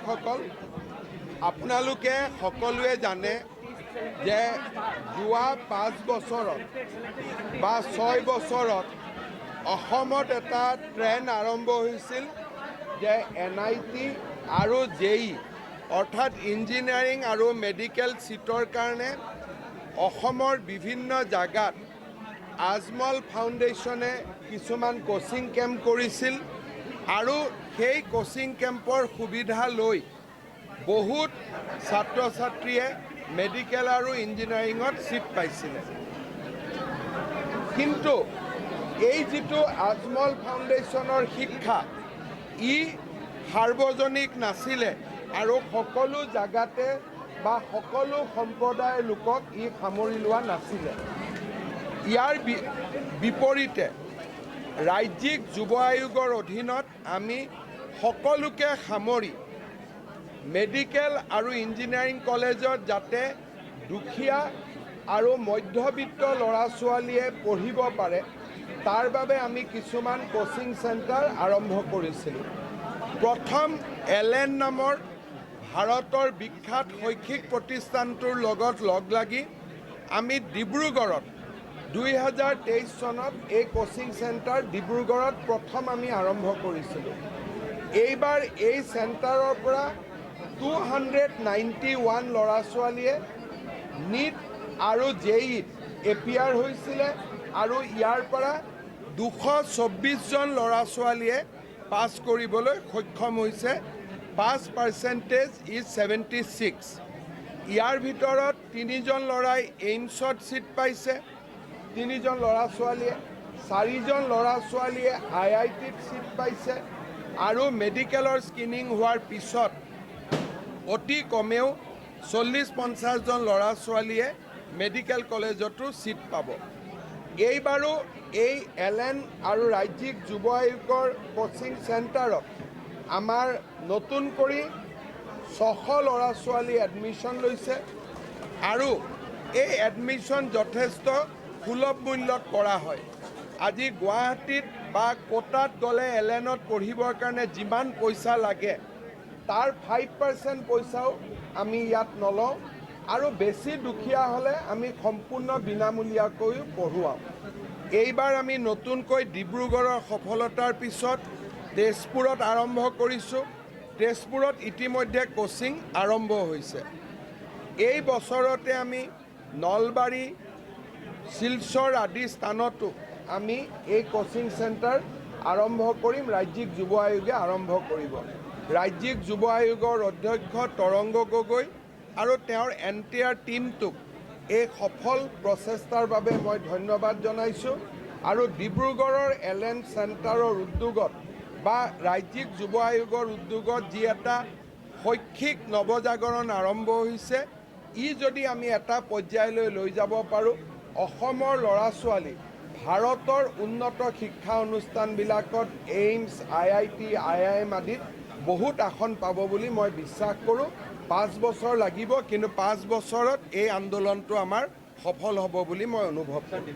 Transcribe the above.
সাংবাদিকসকল, আপোনালোকে সকলোৱে জানে যে যোৱা 5 বছৰত বা 6 বছৰত অসমত এটা ট্ৰেণ্ড আৰম্ভ হৈছিল যে এনআইটি আৰু জেই, অৰ্থাৎ ইঞ্জিনিয়াৰিং আৰু মেডিকেল ছিটৰ কাৰণে অসমৰ বিভিন্ন জাগাত আজমল ফাউণ্ডেশ্যনে কিছুমান কোচিং কেম্প কৰিছিল আৰু সেই কোচিং কেম্পৰ সুবিধা লৈ বহুত ছাত্ৰ ছাত্ৰীয়ে মেডিকেল আৰু ইঞ্জিনিয়াৰিঙত ছিট পাইছিলে। কিন্তু এই যিটো আজমল ফাউণ্ডেশ্যনৰ শিক্ষা, ই সাৰ্বজনিক নাছিলে আৰু সকলো জাগাতে বা সকলো সম্প্ৰদায়ৰ লোকক ই সামৰি লোৱা নাছিলে। ইয়াৰ বিপৰীতে ৰাজ্যিক যুৱ আয়োগৰ অধীনত আমি সকলোকে সামৰি মেডিকেল আৰু ইঞ্জিনিয়াৰিং কলেজত যাতে দুখীয়া আৰু মধ্যবিত্ত ল'ৰা ছোৱালীয়ে পঢ়িব পাৰে, তাৰ বাবে আমি কিছুমান কোচিং চেণ্টাৰ আৰম্ভ কৰিছিলোঁ। প্ৰথম এলেন নামৰ ভাৰতৰ বিখ্যাত শৈক্ষিক প্ৰতিষ্ঠানটোৰ লগত লগ লাগি আমি ডিব্ৰুগড়ত 2023 চনত এই কোচিং চেণ্টাৰ ডিব্ৰুগড়ত প্ৰথম আমি আৰম্ভ কৰিছিলোঁ। এইবাৰ এই চেণ্টাৰৰ পৰা 291 ল'ৰা ছোৱালীয়ে নীট আৰু জেইত এপিয়াৰ হৈছিলে আৰু ইয়াৰ পৰা 224জন ল'ৰা ছোৱালীয়ে পাছ কৰিবলৈ সক্ষম হৈছে। Pass percentage is 76। ইয়াৰ ভিতৰত তিনিজন ল'ৰাই এইমছত ছিট পাইছে, তিনিজন ল'ৰা ছোৱালীয়ে, চাৰিজন ল'ৰা ছোৱালীয়ে আইআইটিত ছিট পাইছে আৰু মেডিকেলৰ স্ক্ৰীনিং হোৱাৰ পিছত অতি কমেও 40-50জন ল'ৰা ছোৱালীয়ে মেডিকেল কলেজতো ছিট পাব। এইবাৰো এই এলেন আৰু ৰাজ্যিক যুৱ আয়োগৰ কোচিং চেণ্টাৰত আমাৰ নতুন কৰি 600 ল'ৰা ছোৱালী এডমিশ্যন লৈছে আৰু এই এডমিশ্যন যথেষ্ট সুলভ মূল্যত কৰা হয়। আজি গুৱাহাটীত বা কোটাত গ'লে এলেনত পঢ়িবৰ কাৰণে যিমান পইচা লাগে, তাৰ 5% পইচাও আমি ইয়াত নলওঁ আৰু বেছি দুখীয়া হ'লে আমি সম্পূৰ্ণ বিনামূলীয়াকৈও পঢ়ুৱাওঁ। এইবাৰ আমি নতুনকৈ ডিব্ৰুগড়ৰ সফলতাৰ পিছত তেজপুৰত আৰম্ভ কৰিছোঁ। তেজপুৰত ইতিমধ্যে কোচিং আৰম্ভ হৈছে। এই বছৰতে আমি নলবাৰী, শিলচৰ আদি স্থানতো আমি এই কোচিং চেণ্টাৰ আৰম্ভ কৰিম। ৰাজ্যিক যুৱ আয়োগে আৰম্ভ কৰিব। ৰাজ্যিক যুৱ আয়োগৰ অধ্যক্ষ তৰংগ গগৈ আৰু তেওঁৰ এণ্টায়াৰ টীমটোক এই সফল প্ৰচেষ্টাৰ বাবে মই ধন্যবাদ জনাইছোঁ। আৰু ডিব্ৰুগড়ৰ এলেন চেণ্টাৰৰ উদ্যোগত বা ৰাজ্যিক যুৱ আয়োগৰ উদ্যোগত যি এটা শৈক্ষিক নৱজাগৰণ আৰম্ভ হৈছে, ই যদি আমি এটা পৰ্যায়লৈ লৈ যাব পাৰোঁ, অসমৰ ল'ৰা ছোৱালী ভাৰতৰ উন্নত শিক্ষা অনুষ্ঠানবিলাকত এইমছ, আইআইটি, আইআইএম আদিত বহুত আসন পাব বুলি মই বিশ্বাস কৰোঁ। 5 বছৰ লাগিব, কিন্তু 5 বছৰত এই আন্দোলনটো আমাৰ সফল হ'ব বুলি মই অনুভৱ কৰোঁ।